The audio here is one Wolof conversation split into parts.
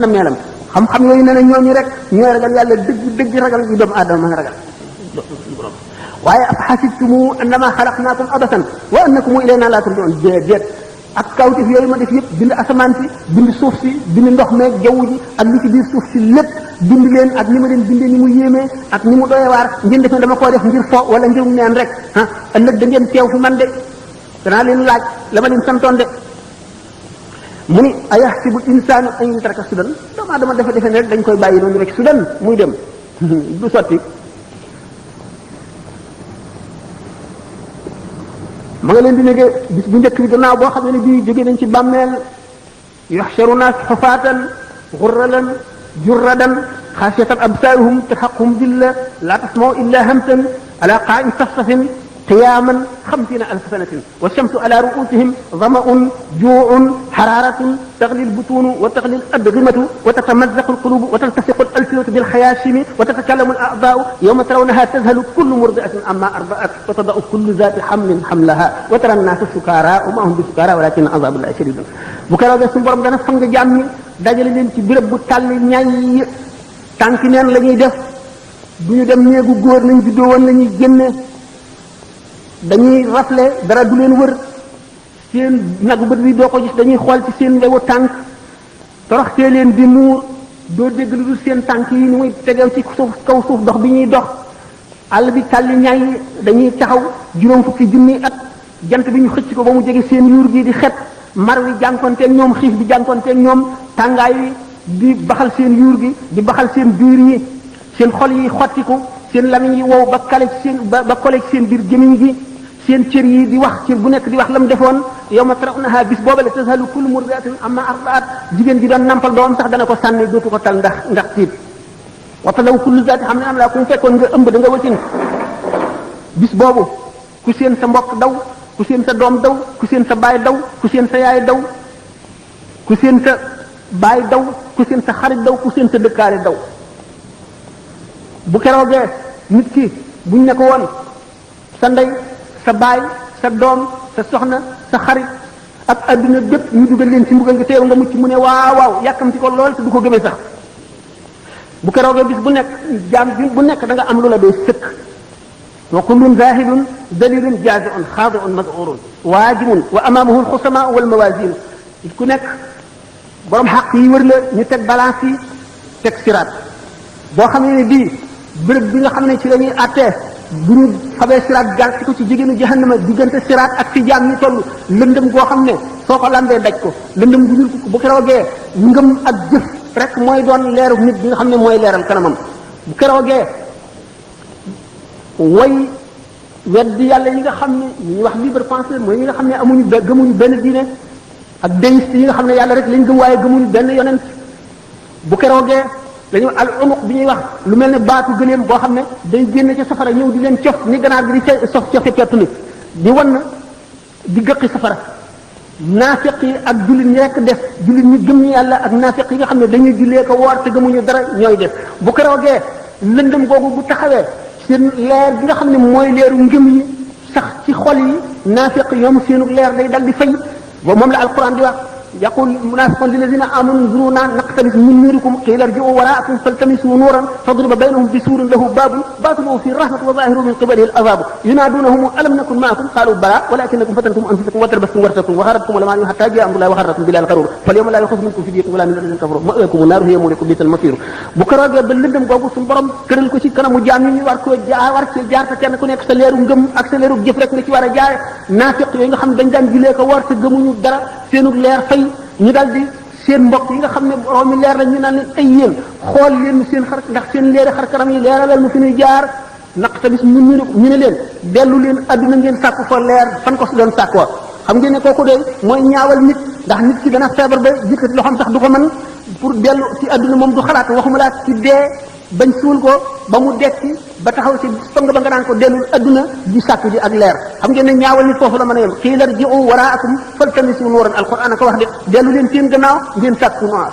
na melam xam-xam yooyu nee na ñooñu rek ñooy ragal yàlla dëgg ragal yu doomu aadama mën a ragal waaye af xasibtumu annama xalaqnaakum abasan wa annakum ilayna la turjaun déet ak kawtif yooyu ma def yëpp bind asamaan si bind suuf si bind ndox meeg jaww ji ak li ci biir suuf si lépp bind leen ak ni ma leen bindee ni mu yéemee ak ni mu doyewaar ngeen def ne dama koo def ngir fo wala ngir neen rek ah ëllëg da ngeen teew fi man de danaa leen laaj la ma leen santoon de mu ni ayaxsibu insaanu an yutraka sudan doomu aadama defe ne rek dañ koy bàyyi noonu rek sudan muy dem du sotti ma nga leen di nege bis bu njëkk bi gannaaw boo xam ne bii jóge nañ ci bàmmeel yuxsharu naas xufaatan xurralan jurradan xaasiyatan absaaruhum tarhaquhum dilla laa tasmau illa hamsan ala qaa'in safsafin قياما 50,000 سنة والشمس على رؤوسهم ظمأ جوع حرارة تغلي البطون وتغلي الأدغمة وتتمزق القلوب وتلتصق الألسنة بالخياشم وتتكلم الأعضاء يوم ترونها تذهل كل مرضعة عما أرضعت وتضع كل ذات حمل حملها وترى الناس سكارى وما هم بسكارى ولكن عذاب الله شديد بكرة سن borom dana sang jaam ñi dajale leen ci béréb bu tàll ñay tànk neen la ñuy def duñu dem néegu góor nañ juddoo woon la ñuy génne dañuy rafle dara du leen wër seen nagu bët bi doo ko gis dañuy xool ci seen lewu tànk toroxtee leen di muur doo dégg lu dul seen tànk yi ni muy tegew ci suuf kaw suuf dox bi ñuy dox àll bi tàlli ñaay dañuy taxaw juróom fukki junni at jant bi ñu xëcc ko ba mu jege seen yuur gi di xet mar wi jànkonteeg ñoom xiif bi jànkonteeg ñoom tàngaay wi di baxal seen yuur gi di baxal seen biir yi seen xol yi xottiku seen lamiñ yi wow ba kale ci seen ba kole ci seen biir gémmiñ gi seen cër yi di wax cër bu nekk di wax la mu defoon yawma tarawnaha bis boobale tazhalu kullu murdi'atin amma arda'at jigéen ji doon nampal doom sax dana ko sànni dootu ko tal ndax tiit wa tadaw kullu zaati hamlin hamlaha ku fekkoon nga ëmb da nga wasin bis boobu ku seen sa mbokk daw ku seen sa doom daw ku seen sa baay daw ku seen sa yaay daw ku seen sa baay daw ku seen sa xarit daw ku seen sa dëkkaale daw bu keroogee nit ki buñ ne ko woon sa ndey sa baay sa doom sa soxna sa xarit ak adduna bépp ñu dugal leen ci mbugal nga teew nga mucc mu ne waaw waaw yàkkamti ko lool te du ko gëmee sax bu keroogee bis bu nekk jaam bi bu nekk da nga am lu la doy sëkk wa kullun zahidun dalilun jazi'un xaadi'un mad'urun waajimun wa amaamahu alxusama wal mawazin ku nekk borom xaq yi wër la ñu teg balance yi teg siraat boo xam ne bii béréb bi nga xam ne ci la ñuy àttee bu ñu xamee siraat gal ci ko ci jigéenu jahannama diggante siraat ak fi jaam ñi toll lëndëm goo xam ne soo ko lambee daj ko lëndëm gu ñuul ko bu keroogee ngëm ak jëf rek mooy doon leeru nit bi nga xam ne mooy leeral kanamam bu keroogee way weddi yàlla yi nga xam ne ñuy wax libre penseur mooy ñi nga xam ne amuñu gëmuñu benn diine ak déiste yi nga xam ne yàlla rek lañ gëm waaye gëmuñu benn yonent bu keroogee dañu al umuq bi ñuy wax lu mel ne baatu gëleem boo xam ne day génn ci safara ñëw di leen cof ni ganaar bi di sof cofi pett ni di wan na di gëqi safara naafiq yi ak jullit ñi rekk def jullit ñi gëm ñi yàlla ak naafiq yi nga xam ne dañuy jullee ko woor te gëmuñu dara ñooy def bu keroogee lëndëm googu bu taxawee seen leer bi nga xam ne mooy leeru ngëm yi sax ci xol yi naafiq ñoom seenu leer day dal di fay ba moom la alquran di wax يقول المنافقون للذين آمنوا انظرونا نقتبس من نوركم قيل ارجعوا وراءكم فالتمسوا نورا فاضرب بينهم بسور له باب باطنه فيه الرحمة وظاهره من قبله العذاب ينادونهم ألم نكن معكم قالوا بلى ولكنكم فتنتم أنفسكم وتربصتم وارتبتم وغرتكم الأماني حتى جاء أمر الله وغرتكم بالله الغرور فاليوم لا يخف منكم فدية ولا من الذين كفروا مأواكم النار هي مولاكم بئس المصير bu keroogee ba lëndëm googu suñu borom tëral ko ci kanamu jaam ñi war ko war ci jaar te kenn ku nekk sa leeru ngëm ak sa leeru jëf rek nga ci war a jaare naafiq yooyu nga xam ne dañ daan julee ko war te gëmuñu dara seenu leer fay ñu dal di seen mbokk yi nga xam ne boroomi leer la ñu naan leen ay yéen xool leen seen xar ndax seen leeri xar kanam yi leeralal mu fi ñuy jaar naqtabis ñu ne leen dellu leen adduna ngeen sàkku fa leer fan ko si doon sàkkoo xam ngeen ne kooku de mooy ñaawal nit ndax nit ki dana feebar ba jëkkati loo xam sax du ko mën pour dellu ci adduna moom du xalaat waxuma laa ci dee bañ suul ko ba mu dekki ba taxaw ci song ba nga naan ko dellul adduna di sàkku ji ak leer xam ngeen ne ñaawal nit foofu la mën a yem qiila irji'u waraakum faltamisu nuuran alquran ko wax de dellu leen seen gannaaw ngeen sàkku noir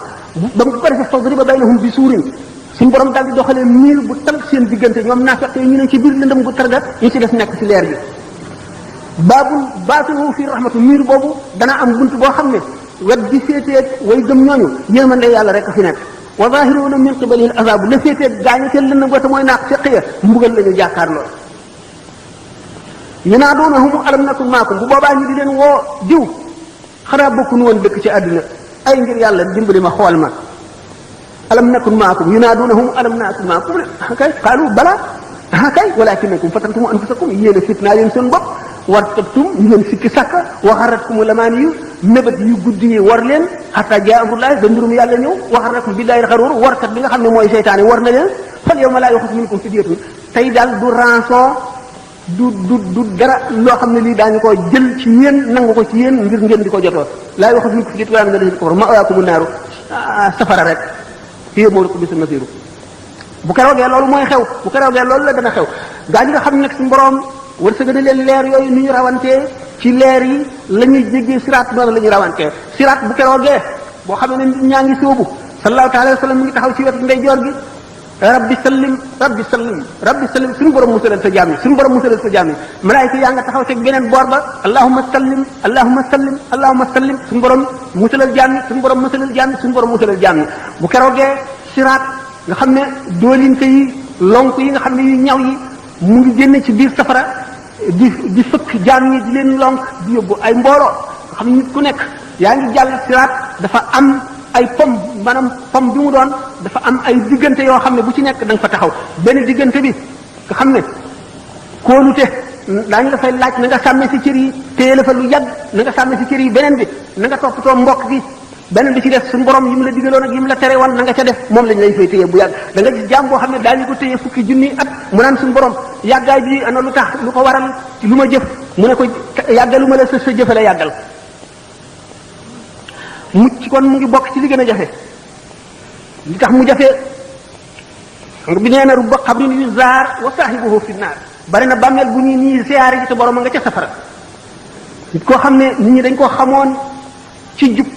ba mu ko defee fadriba baynahum bi suurin suñu borom daal di doxalee miir bu tal seen diggante ñoom naafeq yi ñu ne ci biir lëndëm gu targa ñu ci def nekk ci leer bi baabul baatinuhu fi rahmatu miir boobu dana am bunt boo xam ne wet di féeteeg way gëm ñooñu yërmande yàlla rek fi nekk wa zahiruna min qibalihi al-azab la féeteeg gaañu ca lënd ba te mooy naaq feqiya mbugal la ñu jàkkaarloo yunaadunahum alam nakun maakum bu boobaa ñu di leen woo diw xanaa bokkuñu woon dëkk ci àdduna ay ngir yàlla dimbali ma xool ma alam nakun maakum yunaadunahum alam nakun maakum kay qaalu bala kay walakinakum fatantum anfusakum yéen a fitnaa leen seen bopp wartabtum ñu ngeen sikki sàkka wa xarratkum lamaaniyu mébét yu guddi yi war leen xataa jaa amrullahi ba mbirum yàlla ñëw wa xarrakum billahi alxaruur warkat bi nga xam ne mooy seytaane war na leen fal yawma laa yuxazu minkum fidyatun tey daal du rançon du dara loo xam ne lii daañu ko jël ci yéen nangu ko ci yéen ngir ngeen di ko jotoo laa yuxazu minkum fidyatun wala min alladhina kafaru ma'waakumu naaru safara rek hiya mawlakum bi'sa nasiiru bu keroogee loolu mooy xew bu keroogee loolu la dana xew gaa ñi nga xam ne nag suñu borom wërsëg na leen leer yooyu ni ñu rawantee ci leer yi la ñuy jéggee siraat noonu la ñuy rawantee siraat bu keroogee boo xam ne nit ñaa ngi sóobu sallallahu taala wa sallam mi ngi taxaw ci wetu ndeyjoor gi rabbi sallim rabbi sallim rabbi sallim suñu borom musalal sa jaam yi suñu borom musalal sa jaam yi malaayika yaa nga taxaw ci beneen boor ba allahumma sallim allahumma sallim allahumma sallim suñu borom musalal jaam yi suñu borom musalal jaam yi suñu borom musalal jaam yi bu keroogee siraat nga xam ne doolinte yi lonk yi nga xam ne yu ñaw yi mu ngi génne ci biir safara di fëkk jaam ñi di leen lonk di yóbbu ay mbooloo nga xam ne nit ku nekk yaa ngi jàll siraat dafa am ay pom maanaam pom bi mu doon dafa am ay diggante yoo xam ne bu ci nekk da nga fa taxaw benn diggante bi nga xam ne kóolute daañu dafay laaj na nga sàmmee si cër yi téye la fa lu yàgg na nga sàmmee si cër yi beneen bi na nga toppatoo mbokk gi beneen bi ci def suñu borom yi mu la digaloon ak yi mu la tere woon na nga ca def moom lañ lay fay téye bu yàgg da nga gis jaam boo xam ne daañu ko téye fukki junni at mu naan suñu borom yàggaay bi ana lu tax lu ko waral lu ma jëf mu ne ko yàggalu ma la sa jëfe la yàggal mucc kon mu ngi bokk ci li gën a jafe li tax mu jafe bi nee na rubba xabrin yu zaar wa saahibuhu fi naar bari na bàmmeel bu ñuy nii siyaare ji te borom a nga ca safara nit koo xam ne nit ñi dañ koo xamoon ci jub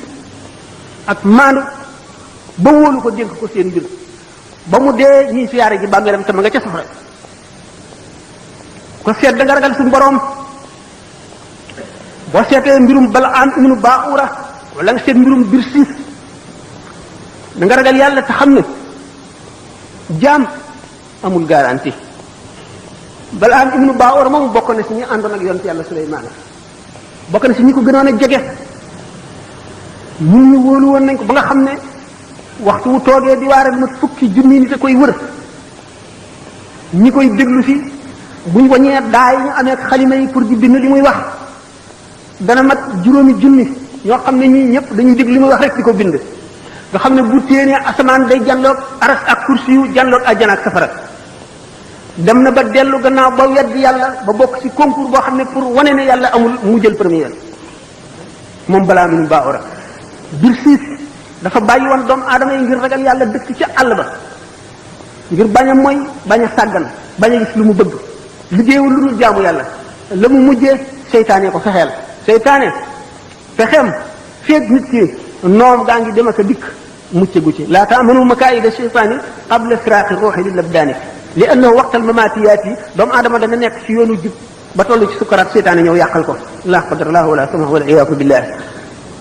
ak maandu ba wóolu ko dénk ko seen mbir ba mu dee ñii siyaare ji bàmmeelam te ma nga ca safara ko seet da nga ragal suñu borom boo seetee mbirum Balaam ibnu Baa'ura wala nga seet mbirum Birsiis da nga ragal yàlla te xam ne jaam amul garantie Balaam ibnu Baa'ura moom bokk na si ñi àndoon ak yonent yàlla Suleymaan bokk na si ñi ko gënoon a jege ñun ñu wóolu woon nañ ko ba nga xam ne waxtu wu toogee di waare lu mat fukki junni nit a koy wër ñi koy déglu si buñ wañee daay ñu amee ak xalima yi pour di bind li muy wax dana mat juróomi junni ñoo xam ne ñii ñëpp dañuy dégg li muy wax rek di ko bind nga xam ne bu téenee asamaan day janloog aras ak kursi yu janloog àjjana ak safara dem na ba dellu gannaaw ba weddi yàlla ba bokk ci concours boo xam ne pour wane ne yàlla amul mu jël première moom Balaam ibnu Baa'ura Birsiis dafa bàyyi woon doomu aadama yi ngir ragal yàlla dëkk ca àll ba ngir bañ a mooy bañ a sàggan bañ a gis lu mu bëgg liggéeyul lu dul jaamu yàlla la mu mujjee seytaane ko fexeel seytaane fexeem feeg nit ki noom gaa ngi dem ak a dikk mucc gu ci laa ta'manu makaayida shaytaani qabla firaaqi ruuhi lil abdaani li annahu waqtal mamaatiyaat yi doomu aadama dana nekk ci yoonu jub ba toll ci sukkaraat seytaane ñëw yàqal ko laa qadarallahu wala sama wal iyaadu billah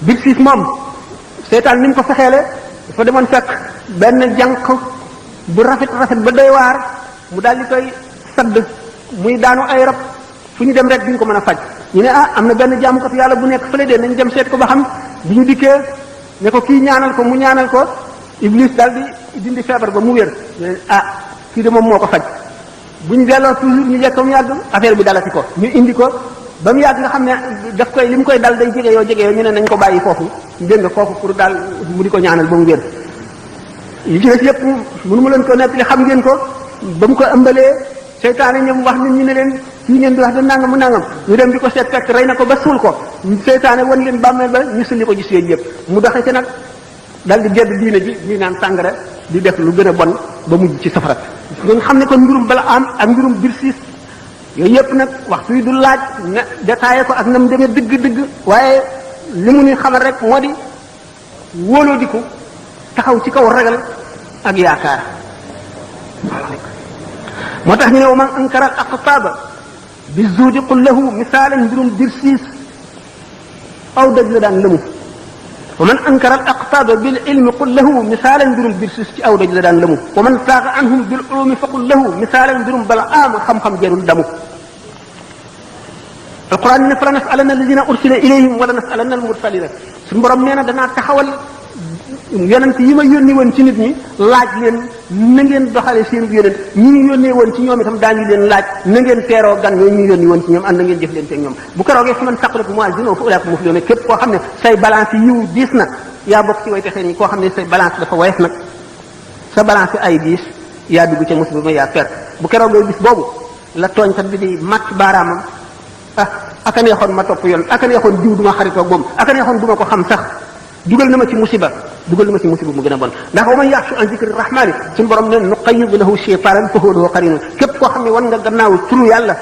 Birsiis moom seytaan ni mu ko fexeele dafa demoon fekk benn jànq bu rafet ba doy waar mu daal di koy sadd muy daanu ay rab fu ñu dem rek duñ ko mën a faj ñu ne am na benn jaamukatu yàlla bu nekk fële de nañ dem seet ko ba xam bi ñu dikkee ne ko kii ñaanal ko mu ñaanal ko Iblis daal di dindi feebar ba mu wér kii de moom moo ko faj buñ delloo toujours ñu jekk mu yàgg affaire bi dalati ko ñu indi ko ba mu yàgg nga xam ne daf koy li mu koy dal day jege yoo ñu ne nañ ko bàyyi foofu dégg nga foofu pour daal mu di ko ñaanal ba mu wér yi ci des yëpp mënu ma leen ko nettali xam ngeen ko ba mu ko ëmbalee seytaane ñoom wax nit ñi ne leen kii ngeen di wax de nangam mu nangam ñu dem di ko seet fekk rey na ko ba suul ko seytaane wan leen bàmmeel ba ñu sulli ko gis yooyu yëpp mu doxee ci nag dal di gedd diine ji ñuy naan sàngara di def lu gën a bon ba mujj ci safara nga xam ne kon mbirum Balaam ak mbirum Birsiis yooyu yëpp nag waxtu yi du laaj na détaillé ko ak na mu demee dëgg-dëgg waaye li mu ni xamal rek moo di wóoloo di ko taxaw ci kaw ragal ak yaakaar moo tax ñu ne wa man ankara al aqtaaba bi zuudi qul lahu misaalan mbirum Birsiis aw dëgg la daan lëmu wa man ankara al aqtaaba bil ilmi qul lahu misaalan mbirum bir sus ci aw daj la daan lëmu wa man saaqa anhum bil ulumi fa qul lahu misaalan mbirum bala ama xam-xam jarul damu alquran ne fala nasalanna alladina ursila ilayhim wala nasalanna al mursalina suñu borom nee na danaa taxawal yonent yi ma yónni woon ci nit ñi laaj leen na ngeen doxale seen yonent ñi ñu yónnee woon ci ñoom itam daañu leen laaj na ngeen teeroo gan ñooñu ñu yónni woon ci ñoom ànd na ngeen jëf leen ak ñoom bu keroogee fi man saqulat mawazinuhu fa ulaa'ika muflihuun képp koo xam ne say balance yiw diis na yaa bokk ci way texee nii koo xam ne say balance dafa woyof nag sa balance ay diis yaa dugg ca musiba ma yaa perte bu keroogee bis boobu la tooñkat bi di mat baaraamam aka neexoon ma topp yoon aka neexoon diw duma xaritoog moom aka neexoon duma ko xam sax dugal na ma ci musiba mu gën a bon ndax wa man yaxshu an zikri rahmani suñu borom ne nuqayyid lahu shaytanan fa huwa lahu qarinun képp koo xam ne wan nga gannaaw turu yàlla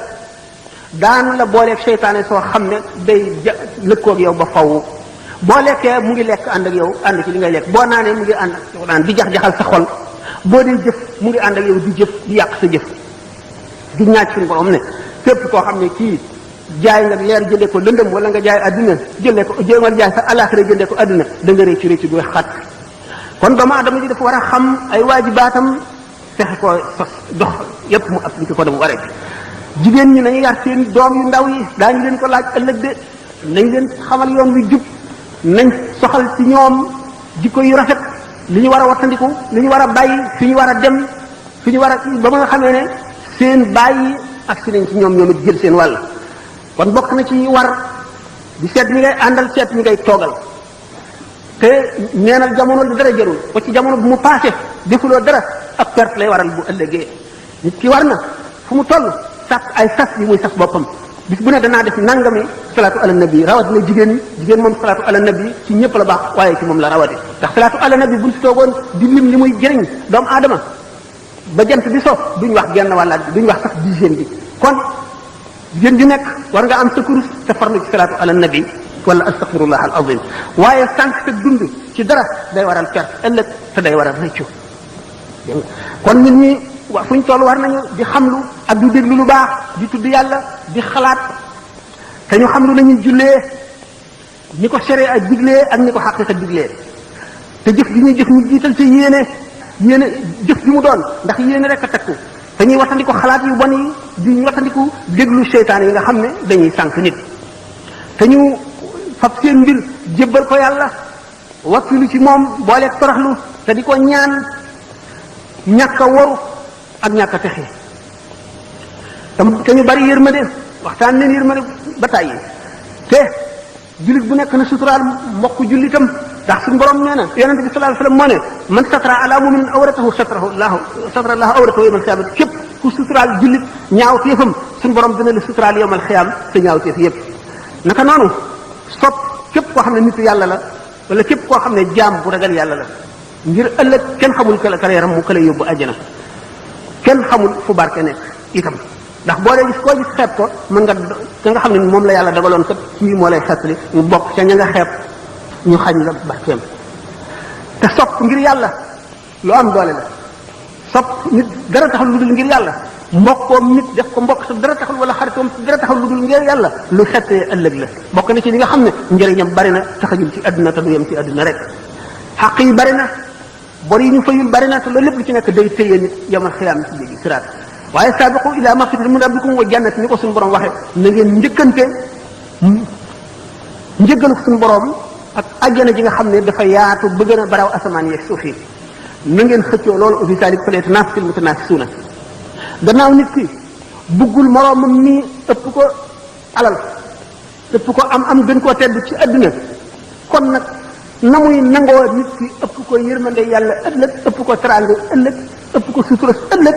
daan la booleeg seytaane soo xam ne day lëkkoog yow ba faw boo lekkee mu ngi lekk ànd ak yow ànd ci li ngay lekk boo naanee mu ngi ànd ak yow naan di jax-jaxal sa xol boo dee jëf mu ngi ànd ak yow di jëf di yàq sa jëf di ñaaj suñu borom ne képp koo xam ne kii jaay nga leer jëndee ko lëndëm wala nga jaay adduna jëndee ko jéemal jaay sa alaxira jëndee ko adduna da nga réccu réccu bu xat kon doomu adama ji dafa war a xam ay waajibaatam fexe ko sos dox yépp mu appliqué ko dama waree jigéen ñi nañu yar seen doom yu ndaw yi daañu leen ko laaj ëllëg de nañ leen xamal yoon wi jub nañ soxal ci ñoom jikko yu rafet li ñu war a wattandiku li ñu war a bàyyi fi ñu war a dem fi ñu war a ba nga xamee ne seen bàyyi ak si nañ ci ñoom ñoom it jël seen wàll kon bokk na ci war di seet ñi ngay àndal seet ñi ngay toogal te neenal jamono lu dara jarul ba ci jamono bu mu passé defuloo dara ak perte lay waral bu ëllëgee nit ki war na fu mu toll sàkk ay sas yi muy sas boppam bis bu ne danaa def nangami salaatu ala nabi rawat na jigéen moom salaatu ala nabi ci ñëpp la baax waaye ci moom la rawate ndax salaatu ala nabi buñ si toogoon di lim li muy jëriñ doomu aadama ba jant bi so duñ wax genn wàllaat bi duñ wax sax dixième bi kon jigéen ju nekk war nga am sa kurus te farlu ci salaatu ala nabi wala astaghfirullah al azim waaye sànq sa dund ci dara day waral perte ëllëg te day waral rëccu kon nit ñi wa fu ñu toll war nañu di xamlu ak di déglu lu baax di tudd yàlla di xalaat te ñu xamlu nañuy jullee ñi ko séré ak diglee ak ñi ko xaqiqa diglee te jëf gi ñuy jëf ñu jiital ci yéene jëf gi mu doon ndax yéene rek a takku te ñuy wattandiku xalaat yu bon yi di wattandiku déglu seytaan yi nga xam ne dañuy sànq nit te ñu fab seen mbir jébbal ko yàlla wakkilu ci moom booleeg toroxlu te di ko ñaan ñàkk a waru ak ñàkk a texe te ñu bari yërmande waxtaan leen yërmande ba tàyyi te jullit bu nekk na suturaal mbokk jullitam ndax suñu borom nee na yonente bi sallallahu alayhi wasallam moo ne man satara ala mu'minin awratahu satara allahu awratahu yawmal qiyaamah képp ku suturaal jullit ñaaw téefam suñu borom dina la suturaal yawmal qiyaam te ñaaw téef yépp naka noonu sopp képp koo xam ne nitu yàlla la wala képp koo xam ne jaam bu ragal yàlla la ngir ëllëg kenn xamul kala yaram mu kala yóbbu àjjana kenn xamul fu barke nekk itam ndax boo dee gis koo gis xeeb ko mën nga ka nga xam ne moom la yàlla dagaloon kat kii moo lay xettali mu bokk ca ña nga xeeb ñu xañ la barkeem te sopp ngir yàlla lu am doole la sopp nit dara taxul lu dul ngir yàlla mbokkoom nit def ko mbokk sa dara taxul wala xaritoom dara taxul lu dul ngir yàlla lu xettee ëllëg la bokk na ci li nga xam ne njëriñam bari na taxajul ci àdduna te du yem ci àdduna rek xaq yi bari na bor yi ñu fayul bari na te loolu lépp lu ci nekk day téye nit yamal xiyaam ci léegi siraat waaye saabiqu ila magfiratin min rabbikum wa jannati ni ko suñu borom waxee na ngeen njëkkante njëggalu suñu borom ak àjjana ji nga xam ne dafa yaatu ba gën a baraw asamaan yeeg suuf yi na ngeen xëccoo loolu aussi salik falyatanafasil mutanafisuuna gannaaw nit ki buggul moroomam nii ëpp ko alal ëpp ko am gën koo tedd ci adduna kon nag na muy nangoo nit ki ëpp ko yërmande yàlla ëllëg ëpp ko teraanga ëllëg ëpp ko sutura ëllëg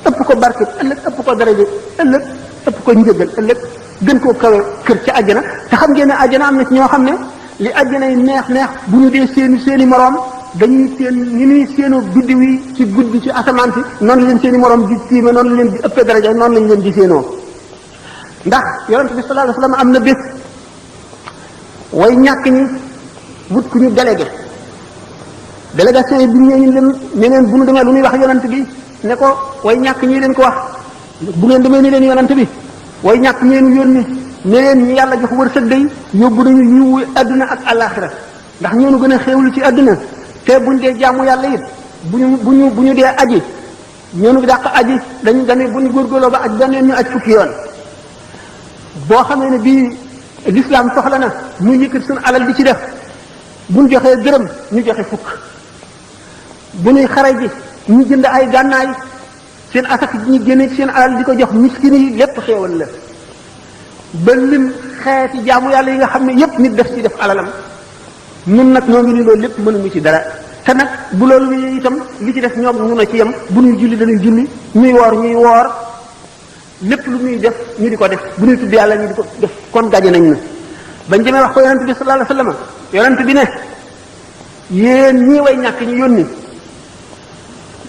ëpp ko barke ëllëg ëpp ko daraja ëllëg ëpp ko njëgal ëllëg gën koo kawe kër ci àjjana te xam ngeen ne àjjana am na ci ñoo xam ne li àjjana yi neex bu ñu dee seeni moroom dañuy seen ñu nuy seenu biddiw yi ci guddi ci asamaan si noonu la leen seeni moroom di tiime noonu la leen di ëppee daraja noonu lañ leen di seenoo ndax yonente bi sallallahu alayhi wasallam am na bés way ñàkk ñi wut ku ñu délégué délégation yi bi ñu leen ñeneen bu ñu demee lu ñuy wax yonente bi ne ko way ñàkk ñi leen ko wax bu ngeen demee ni leen yonente bi way ñàkk ñeen yónni ne leen ñu yàlla jox wërsëg day yóbbu nañu yiwu adduna ak àllaaxira ndax ñoo nu gën a xéewlu ci àdduna te buñ dee jaamu yàlla it bu ñu dee aji ñoo nu dàq aji dañu bu ñu góorgóorloo ba aj beneen ñu aj fukki yoon boo xamee ne bii l'islam soxla na ñu yëkkat suñu alal di ci def buñ joxee dërëm ñu joxe fukk bu ñuy xare ji ñu jënd ay gànnaay seen asak ji ñu génne ci seen alal di ko jox miskin yi lépp xéewal la ba lim xeeti jaamu yàlla yi nga xam ne yépp nit def ci def alalam ñun nag ñoo ngi ni loolu lépp mënuñu ci dara te nag bu loolu wi itam li ci def ñoom ñu na ci yem bu ñuy julli dañuy julli ñuy woor lépp lu ñuy def ñu di ko def bu ñuy tudd yàlla ñu di ko def kon gaje nañ na bañ demee wax ko yonent bi sallallahu alayhi wasallam yonent bi ne yéen ñii way ñàkk ñu yónni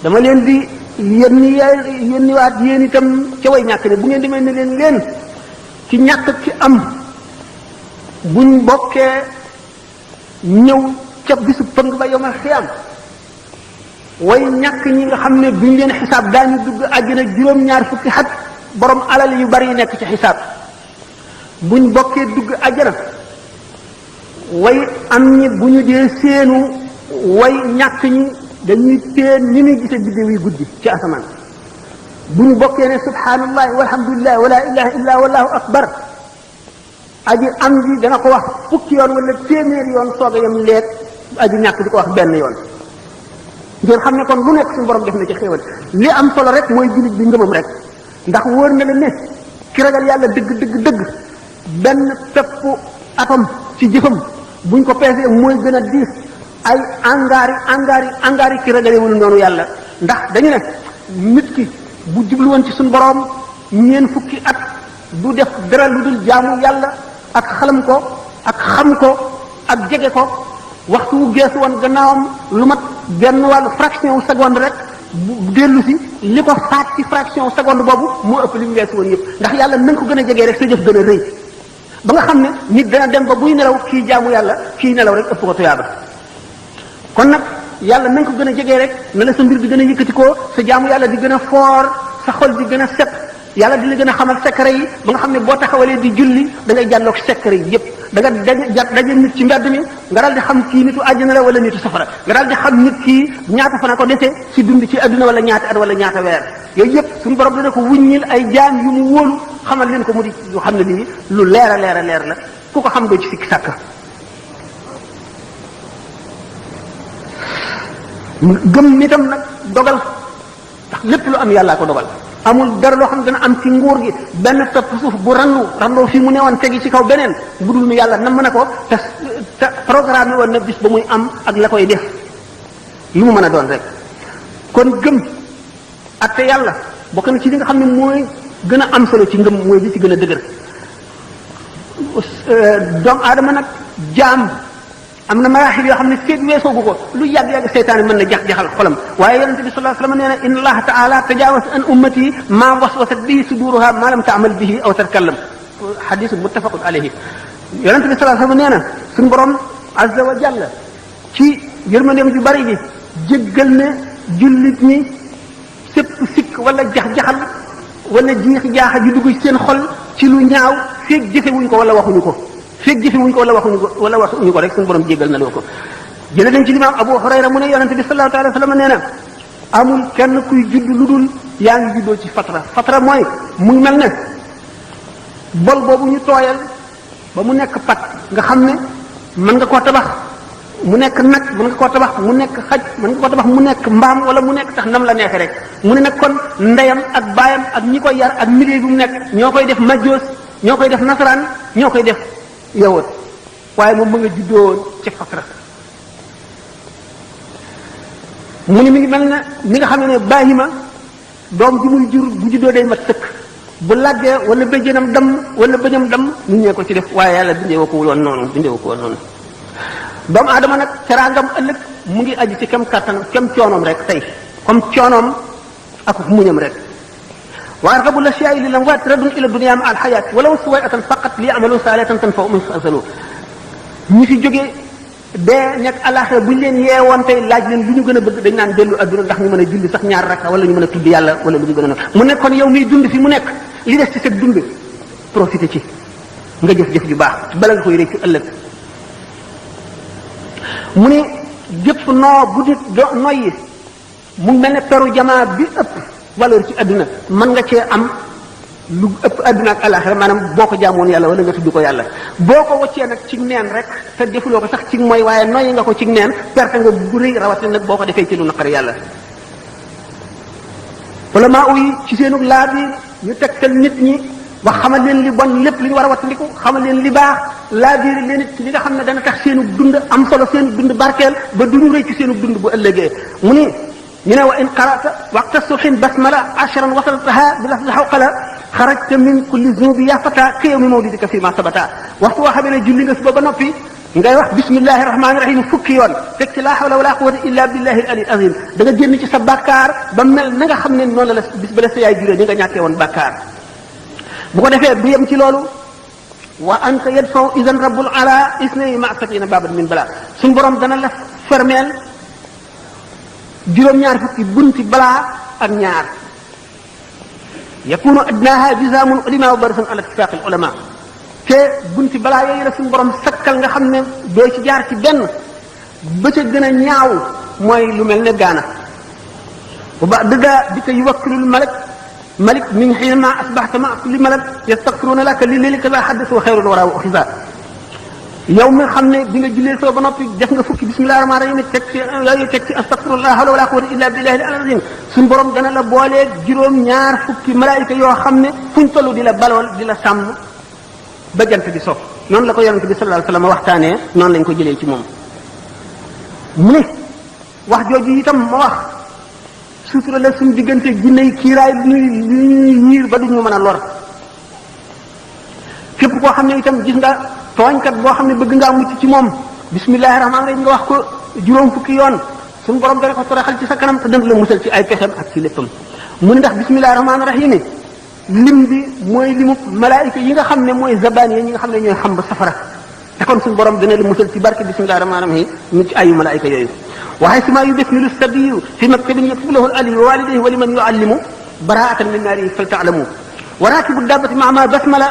dama leen di yónni waat yéen itam ca way ñàkk ne bu ngeen demee ne leen ci ñàkk ci am buñ bokkee ñëw ca bisu pëng ba yomal xiyam way ñàkk ñi nga xam ne buñ leen xisaab daañu dugg àjjana juróom-ñaar fukki xat borom alal yu bari yi nekk ci xisaab buñ bokkee dugg àjjana way am ñi bu ñu dee seenu way ñàkk ñi dañuy teen ni ñuy gise biddew yi guddi ci asamaan bu ñu bokkee ne subhaanallahi walhamdulillahi wala ilaha illa wallahu akbar aji am ji dana ko wax fukki yoon wala téeméeri yoon soog a yem leeg aji ñàkk di ko wax benn yoon ngeen xam ne kon lu nekk suñu borom def na ci xéewal li am solo rek mooy jullit bi ngëmam rek ndax wóor na la ne ki ragal yàlla dëgg benn pepp atom ci jëfam buñ ko peesee mooy gën a diis ay angaari ki ragalewul noonu yàlla ndax dañu ne nit ki bu jublu woon ci suñu borom ñeen fukki at du def dara lu dul jaamu yàlla ak xalam ko ak xam ko ak jege ko waxtu wu geesu woon gannaawam lu mat benn wàllu fraction wu seconde rek bu dellu si li ko faat ci fraction wu seconde boobu moo ëpp li mu geesu woon yëpp ndax yàlla na nga ko gën a jegee rek sa jëf gën a rëy ba nga xam ne nit dana dem ba buy nelaw kii jaamu yàlla kii nelaw rek ëpp ko tuyaaba kon nag yàlla na nga ko gën a jegee rek na la sa mbir di gën a yëkkati ko sa jaamu yàlla di gën a foor sa xol di gën a set yàlla di la gën a xamal secret yi ba nga xam ne boo taxawalee di julli da ngay jàlloog secret yi yépp da nga daje nit ci mbedd mi nga daal di xam kii nitu àjjana la wala nitu safara nga daal di xam nit kii ñaata fan ko dese ci dund ci adduna wala ñaata at wala ñaata weer yooyu yépp suñu borom dana ko wuññil ay jaam yu mu wóolu xamal leen ko mu di lu xam ne lii lu leer a leer la ku ko xam doo ci sikki sàkka gëm nitam nag dogal ndax lépp lu am yàllaa ko dogal amul dara loo xam ne dana am ci nguur gi benn topp suuf bu randoo fii mu newoon tegi ci kaw beneen bu dul nu yàlla nam na ko te programme woon na bis ba muy am ak la koy def lu mu mën a doon rek kon gëm ak te yàlla bokk na ci li nga xam ne mooy gën a am solo ci ngëm mooy li ci gën a dëgër doomu aadama nag jaam am na maraaxil yoo xam ne feeg weesoogu ko lu yàgg seytaane mën na jaxal xolam waaye yonente bi sallallahu alayhi wasallam nee na inna allaha taala tajawaz an ummati ma waswasat bihi suduruha ma lam ta'mal bihi aw tatkallam hadith muttafaqun alayhi yonente bi sallallahu alayhi wasallam nee na suñu borom azza wa jalla ci yërmandeem ju bari ji jéggal ne jullit ñi sépp sikk wala jax-jaxal wala jiix jaaxa ju dugg ci seen xol ci lu ñaaw feeg jëfewuñ ko wala waxuñu ko feeg jëfewuñ ko wala waxuñu ko rek suñu borom jéggal na loo ko jële nañ ci limaam Abu Hurayra mu ne yonente bi sallallahu alayhi wasallam nee na amul kenn kuy judd lu dul yaa ngi juddoo ci fatra mooy muy mel ne bol boobu ñu tooyal ba mu nekk pat nga xam ne mën nga koo tabax mu nekk nag mën nga koo tabax mu nekk xaj mën nga koo tabax mu nekk mbaam wala mu nekk tax nam la neexe rek mu ne nag kon ndeyam ak baayam ak ñi koy yar ak milieu bi mu nekk ñoo koy def majjoos ñoo koy def nasaraan ñoo koy def yawut waaye moom mu nga juddoo ci fatra mu ni mi ngi mel na mi nga xam ne baahima doom ji muy jur bu juddoo day mat sëkk bu laggee wala bëjjënam dam wala bëñam dam nit ñee ko ci def waaye yàlla bindee ko woon noonu doomu aadama nag teraangam ëllëg mu ngi aju ci kem kàttanam kem coonoom rek tey comme coonoom ak muñam rek wa argabu l-ashya'i lil amwaat radun ila dunya ma al hayat walaw suwayatan faqat li amalu salihatan tanfa'u min fasalu ñi fi jógee dee nekk alaxira buñ leen yeewoon tey laaj leen lu ñu gën a bëgg dañ naan dellu adduna ndax ñu mën a julli sax ñaar rakka wala ñu mën a tudd yàlla wala lu ñu gën a mu nekk kon yow miy dund fi mu nekk li des ci sa dund profité ci nga jëf-jëf ju baax bala nga koy réccu ëllëg mu ni jëpp noo bu nit noyyi mu mel ne peru jamaa bi ëpp valeur ci àdduna mën nga cee am lu ëpp àdduna ak alaxira maanaam boo ko jaamoon yàlla wala nga tudd ko yàlla boo ko waccee nag ci neen rek te defuloo ko sax ci mooy waaye noyyi nga ko ci neen perte nga bu rëy rawatina nag boo ko defee ci lu naqari yàlla wala maa uyi ci seenu laa bi ñu tegtal nit ñi wax xamal leen li bon lépp li ñu war a wattandiku xamal leen li baax laa biir leen it li nga xam ne dana tax seenu dund am solo seenu dund barkeel ba duñu rëy ci seenu dund bu ëllëgee mu ni ñu ne wa in qara'ta waqta subhin basmala ashran wasaltaha bi lafzi hawqala xarajta min kulli zunubi ya fata ka yawmi mawlidika fi ma sabata waxtu woo xam ne julli nga suba ba noppi ngay wax bismillahi rahmaani rahim fukki yoon teg ci laa hawla wala quwwata illa billahi al-ali azim da nga génn ci sa bàkkaar ba mel na nga xam ne noonu la bis ba la sa yaay juree ni nga ñàkkee woon bàkkaar bu ko defee du yem ci loolu wa anta yadfaw idan rabbul ala isnay ma satina babat min bala suñu borom dana la fermeel juróom-ñaar fukki bunti balaa ak ñaar yakunu adnaha jizamul ulama wa barasan ala ittifaq al ulama te bunti balaa yooyu la suñu borom sakkal nga xam ne doo ci jaar ci benn ba ca gën a ñaaw mooy lu mel ne gaana wa ba dëgga di ko yuwakkilul malik min xiina asbaxta ma kulli malak yastaghfiruna laka li lilika la xaddis wa xayrun wara wa xisa yow mi xam ne bi nga jullee soo ba noppi def nga fukki bismillahi rahmaani rahim teg ci yooyu teg ci astaghfirullah hawla wala quwwata illa billahi al-azim suñu borom dana la boolee juróom-ñaar fukki malaayika yoo xam ne fuñ toll di la balool di la sàmm ba jant bi so noonu la ko yonent bi sallallahu alayhi wasallam waxtaanee noonu lañ ko jëlee ci moom mu ne wax jooju itam ma wax sutura la suñu diggante jinne yi kiiraay lu ñuy ñiir ba duñu mën a lor képp koo xam ne itam gis nga tooñkat boo xam ne bëgg ngaa mucc ci moom bismillahi rahmaani rahim nga wax ko juróom fukki yoon suñu borom dana ko toroxal ci sa kanam te dana la musal ci ay pexem ak ci léppam mu ne ndax bismillahi rahmaani rahim lim bi mooy limu malaayika yi nga xam ne mooy zabaan yi ñi nga xam ne ñooy xam ba safara te kon suñu borom dana la musal ci barke bismillahi rahmaani rahim ñu ci ayu malaayika yooyu waxay si maa yu def ni lu sabiyu fi maktabin yaktubu lahu al-ali wa walidayhi wa liman yuallimu baraatan min naari fal taalamu wa raakibu dabbati maama basmala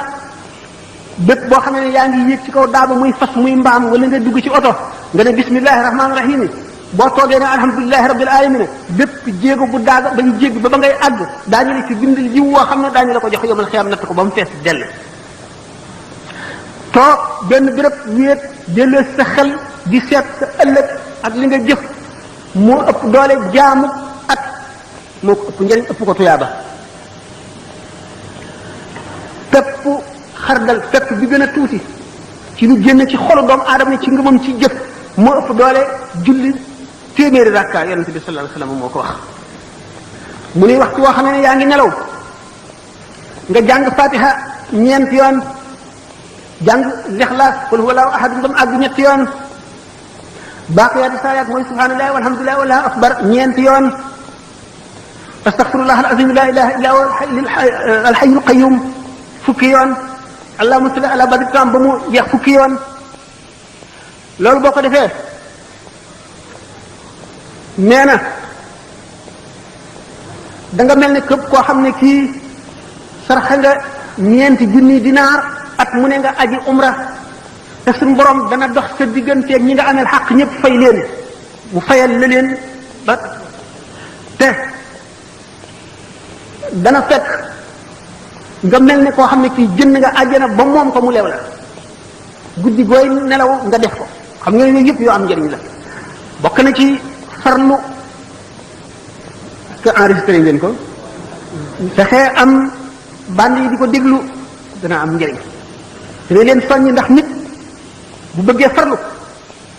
bépp boo xam ne yaa ngi yéeg ci kaw daaba muy fas muy mbaam wala nga dugg ci oto nga ne bismillahi rahmaani rahim boo toogee ne alhamdulilahi rabbil alamin bépp jéego bu daaga ba ñu jégg ba ngay àgg daañu la ci bindal jiw woo xam ne daañu la ko jox yomal xiyaam natt ko ba mu fees dell toog benn béréb wéet jëlee sa xel di seet sa ëllëg ak li nga jëf moo ëpp doole jaamu at moo ko ëpp njëriñ ëpp ko tuyaaba pepp xardal pepp bi gën a tuuti ci lu génn ci xolu doomu aadama ci ngëmam ci jëf moo ëpp doole julli téeméeri rakka yonent bi sallallahu alayhi wasallam moo ko wax mu ni waxtu woo xam ne yaa ngi nelaw nga jàng fatiha ñeent yoon jàng lixlaas qul huwallahu ahad ba mu àgg ñetti yoon baaqiyaatu saalihaat mooy subhanallahi walhamdulillahi wallahu akbar ñeenti yoon astaghfirullah al-azim la ilaha illa huwa al-hayyul qayyum fukki yoon allahumma salli ala badrikam ba mu jeex fukki yoon loolu boo ko defee nee na da nga mel ne képp koo xam ne kii sarxe nga ñeenti junni dinaar at mu ne nga aji umra te suñu borom dana dox sa digganteeg ñi nga ameel xaq ñëpp fay leen mu fayal la leen ba te dana fekk nga mel ne koo xam ne kii jënd nga àjjana ba moom ko mu lew la guddi gooy nelaw nga def ko xam nga yooyu yëpp yoo am njëriñ la bokk na ci farlu que enregistré ngeen ko fexee am band yi di ko déglu dana am njëriñ dina leen soññ ndax nit bu bëggee farlu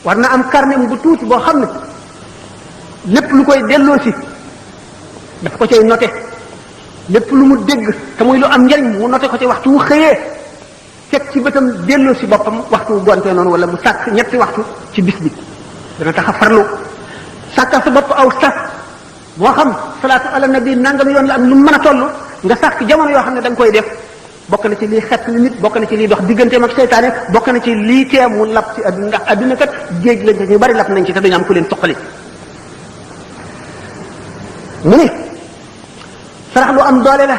war na am carnet bu tuuti boo xam ne lépp lu koy delloo si daf ko cay noté lépp lu mu dégg te muy lu am njëriñ mu noté ko ci waxtu wu xëyee teg ci bëtam delloo si boppam waxtu wu gontee noonu wala mu sàkk ñetti waxtu ci bis bi dana tax a farlu sàkkal sa bopp aw sas moo xam salaatu ala nabi nangam yoon la am lu mën a toll nga sàkk jamono yoo xam ne da nga koy def bokk na ci lii xet li nit bokk na ci lii dox digganteem ak seytaane bokk na ci lii tee mu lap ci adduna ndax adduna kat géej lañ te ñu bari lap nañ ci te dañu am ku leen toqali mu ni sarax lu am doole la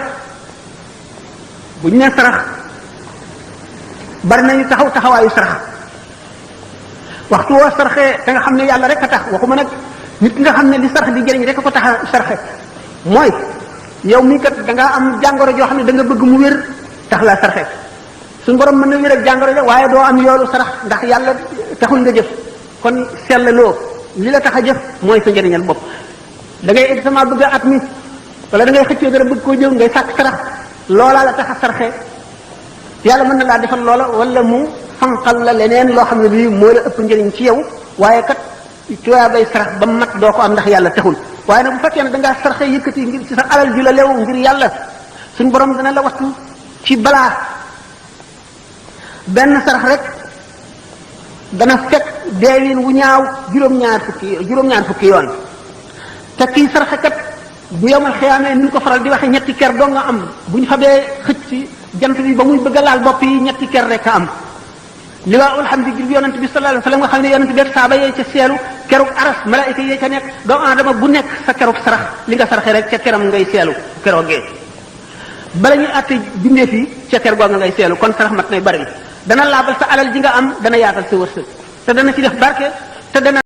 bu ñu nee sarax bari nañu taxawaayu sarax waxtu woo sarxee te nga xam ne yàlla rek a tax waxuma nag nit nga xam ne li sarx di jëriñ rek a ko tax a sarxe mooy yow mii kat da ngaa am jàngoro joo xam ne da nga bëgg mu wér tax laa sarxe suñu borom mën na wér ak jàngoro ja waaye doo am yoolu sarax ndax yàlla taxul nga jëf kon sellaloo li la tax a jëf mooy sa njëriñal bopp da ngay examen bëgg a at mi wala da ngay xëccoo dara bëgg koo jël ngay sàkk sarax loolaa la tax a sarxe yàlla mën na laa defal loola wala mu fanqal la leneen loo xam ne bii moo la ëpp njëriñ ci yow waaye kat tuyaa bay sarax ba mat doo ko am ndax yàlla taxul waaye nag bu fekkee ne da ngaa sarxe yëkkati ngir ci sa alal ju la lew ngir yàlla suñ borom dana la wattu ci balaa benn sarax rek dana fekk deewin wu ñaaw juróom-ñaar fukki yoon te kii sarxe kat bu yomal xiyaamee ni ñu ko faral di waxe ñetti ker doo nga am bu ñu xamee xëcc ci jant bi ba muy bëgg a laal bopp yi ñetti ker rek a am li waa alhamdulilah yonent bi sallallahu alayhi wasallam nga xam ne yonent bi ak saaba yee ca seelu keruk aras malaayika yee ca nekk doomu aadama bu nekk sa keruk sarax li nga sarxe rek ca keram ngay seelu keroogee bala ñuy àtte bindeef yi ca ker googa ngay seelu kon sarax mat nay bari dana laabal sa alal ji nga am dana yaatal sa wërsëg te dana ci def barke te dana